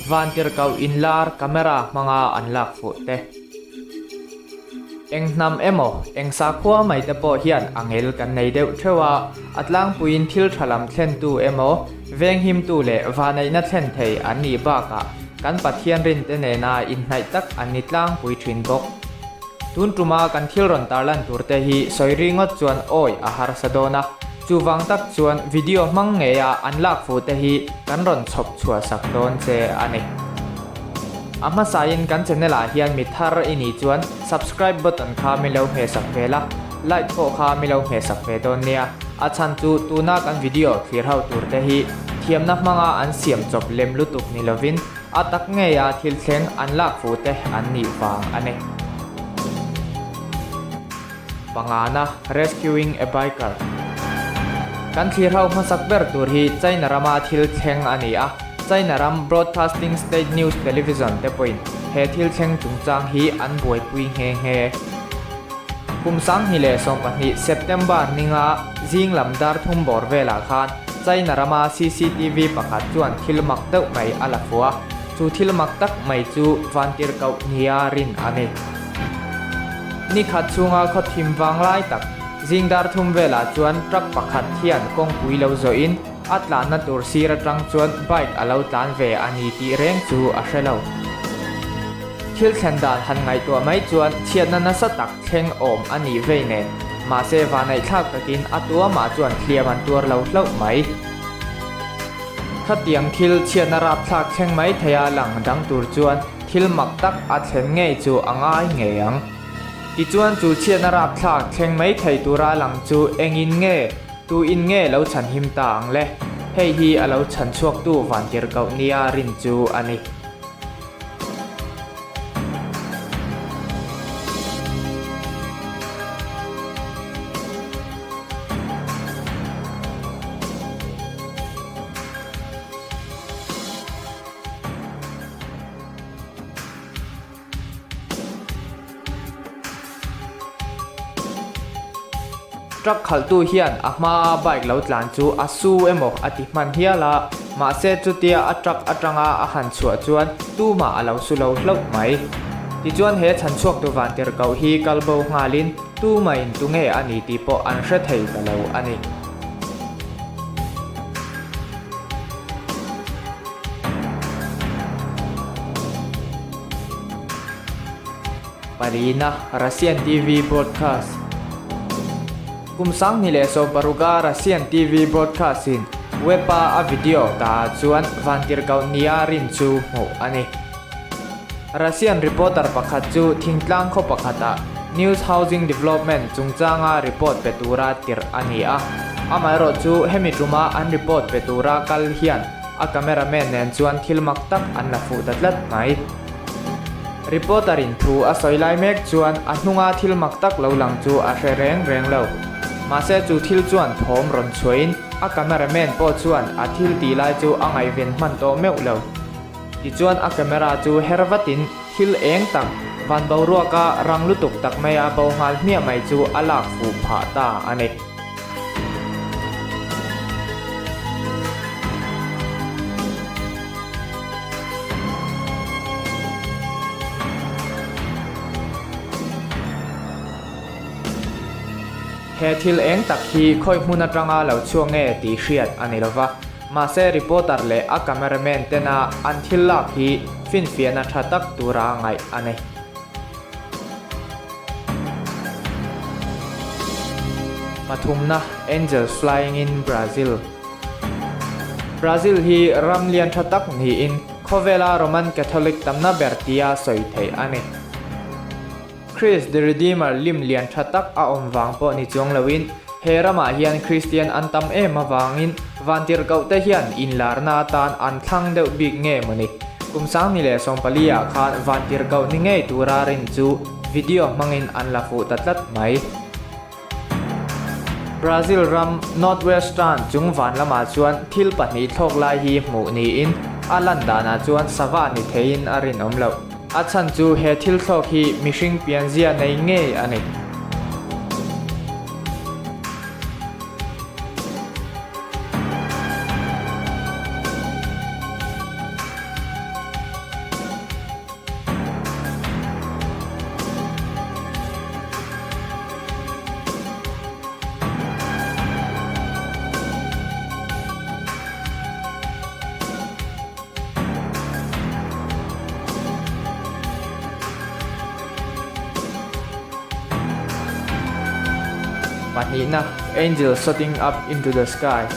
Vantirhkoh inlar camera hmanga an lak fuh te. Eng hnam emaw, eng sakhua mai te pawh hian a ngel kan nei deuh theuh a, a tlangpuiin thil tha lam thlentu emaw, venghimtu leh vahneihna thlen thei an nih bakah kan Pathian rinte nena inhnaih tak an ni tlangpui thin bawk. Tun tuma kan thil rawn tarlan tur te hi sawi ri ngawt chuan awi a harsa dawn a, chuvang tak chuan video hmang ngeia an lak fuh te hi kan rawn chhawp chhuah sak dawn che a ni. A hmasain kan channel ah hian mi thar i nih chuan subscribe button kha mi lo hmeh sak ve la, like pawh kha mi lo hmeh sak ve dawn nia. A chhan chu tuna kan video thlir ho tur te hi thiamna hmanga an siam chawp lem lutuk ni lovin A tak ngeia thil thleng an lak fuh te an nih vang a ni. Pangana, Rescuing a Biker Kan thlir ho hmasak ber tur hi China rama thil thleng a ni a, China ram Broadcasting State News Television te pawhin he thil thleng chungchang hi an buaipui nghe nghe. Kum 2012 September ninga zing lam dar thum bawr velah khan China rama CCTV pakhat chuan thil mak deuh mai a la fuh a, chu thil mak tak mai chu vantirhkoh nia rin a ni. Ni khat chhunga khaw thim vang lai tak zing dar thum velah chuan truck pakhat hian kawngpui lo zawhin a tlanna tur sir atang chuan bike a lo tlan ve a ni tih reng chu a hre lo. Thil thlen dan han ngaihtuah mai chuan chhiatna nasa tak thleng awm a nih vei nen, mahse vanaihthlak takin a tuamah chuan hliam an tuar lo hlauh mai. Khatiang thil chhiatna rapthlak thleng mai theia lang dang tur chuan thil mak tak a thlen ngei chu a ngai ngei ang. Tichuan chu chhiatna rapthlak thleng mai thei tura lang chu engin nge, tuin nge lo chhanhim ta ang le? Hei hi a lo chhan chhuaktu vantirhkoh nia rin chu a ni. Truck khalhtu hian a hmaa bike lo tlan chu a su emaw a ti hman hial a, mahse chutia a truck atanga a han chhuah chuan tumah a lo su lo hlauh mai. Tichuan he chhan chhuaktu vantirhkoh hi kal bo nghalin tumahin tunge a ni tih pawh an hre thei ta lo a ni. Palina, Russian TV Broadcast Kum 2016 a Russian TV Broadcast in web-a a video dah ah chuan vantirhkoh nia rin chu hmuh a ni. Russian reporter pakhat chu thingtlang khaw pakhatah News Housing Development chungchanga report pe tura tirh a ni a. Amaherawh chu hemi tuma an report pe tura kal hian a cameraman nen chuan thil mak tak an la fuh ta tlat mai. Reporter in thu a sawi lai mek chuan a hnunga thil mak tak lo lang chu a hre reng reng lo. Mahse chu thil chuan thawm rawn chhuahin a cameraman pawh chuan a thil tih lai chu a ngaihven hman tawh meuh lo. Tichuan a camera chu her vatin thil eng tak, van boruaka rang lutuk tak maia bo nghal hmiah mai chu a lak fuh phah ta a ni. He thil eng tak hi khawi hmun atanga lo chhuak nge tih hriat a ni lova, mahse reporter leh a cameraman tena an thil lak hi finfiahna tha tak tura ngaih a ni. Pathumna, Angels Flying in Brazil Brazil hi ram lian tha tak niin khawvela Roman Catholic tamna ber tia sawi theih a ni. Christ the Redeemer lim lian tha tak a awm vang pawh ni chuang loin he ramah hian Kristian an tam em avangin vantirhkoh te hian inlarna atan an thlang deuh bik nge maw ni? Kum 2014 ah khan vantirhkoh ni ngei tura rin chu video hmangin an la fuh ta tlat mai. Brazil ram Northwestern chung van lamah chuan thil pahnih thlawk lai hi hmuh niin a lan danah chuan sava ni theiin a rinawm loh. A chhan chu he thil thlawk hi mihring pianzia nei ngei a ni. Pahnihna, Angel shooting up into the sky.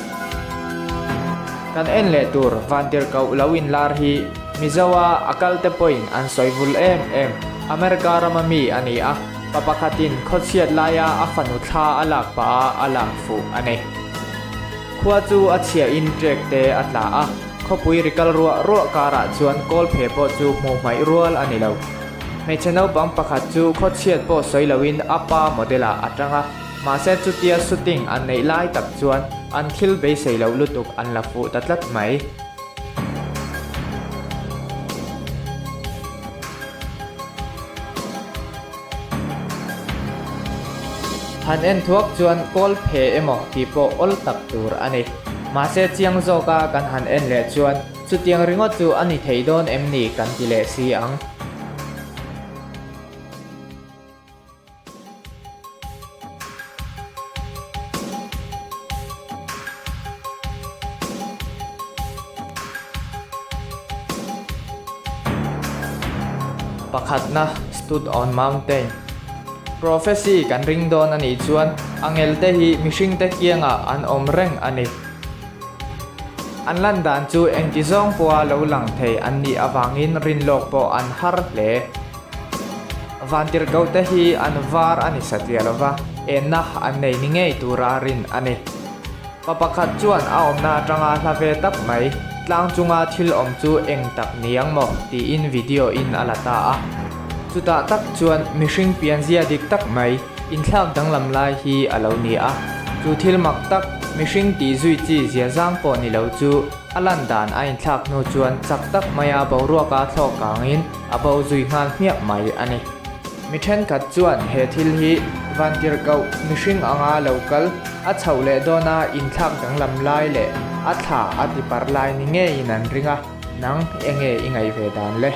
Kan en leh tur vantirhkoh lo inlar hi Mizoa a kal te pawhin an sawi vul em em. America rama mi a ni a, pa pakhatin khawchhiat laia a fanu thla a lak pah a a lak fuh a ni. Khua chu a chhiahin trek te a tla a, khawpui ri kal ruah ruah karah chuan kawlphe pawh chu hmuh hmaih rual a ni lo. Hmeichhe naupang pakhat chu khawchhiat pawh sawi loin a pa model ah a tang a, mahse chutia shooting an neih lai tak chuan an thil beisei loh lutuk an la fuh ta tlat mai. Han en thuak chuan kawl phe emaw tih pawh awl tak tur a ni. Mahse chiang zawka kan han en leh chuan chutiang ringawt chu a ni thei dawn em ni kan ti leh si ang. Pakhatna, Stood on Mountain. Prophecy kan ring dawn a nih chuan angelte hi mihringte kiangah an awm reng a ni. An lan dan chu engti zawng pawha lo lang thei an nih avangin rinlawk pawh an har hle. Vantirhkohte hi an var a ni satliah lova, enna an nei ni ngei tura rin a ni. Pa pakhat chuan a awmna atanga hla ve tak mai, tlang chunga thil awm chu eng tak ni ang maw? tiin video in a la ta a. Chutah tak chuan mihring pianzia dik tak mai, inthlak danglam lai hi a lo ni a. Chu thil mak tak, mihring tih zui chi zia zang pawh ni lo chu a lan dan a inthlak hnu chuan chak tak maia boruaka thlawk kangin a bo zui nghal hmiah mai a ni. Mi thenkhat chuan he thil hi vantirhkoh mihring anga lo kal a chhoh leh dawna inthlak danglam lai leh a thla a ti parh lai ni ngeiin an ring a, nang enge i ngaih ve dan le?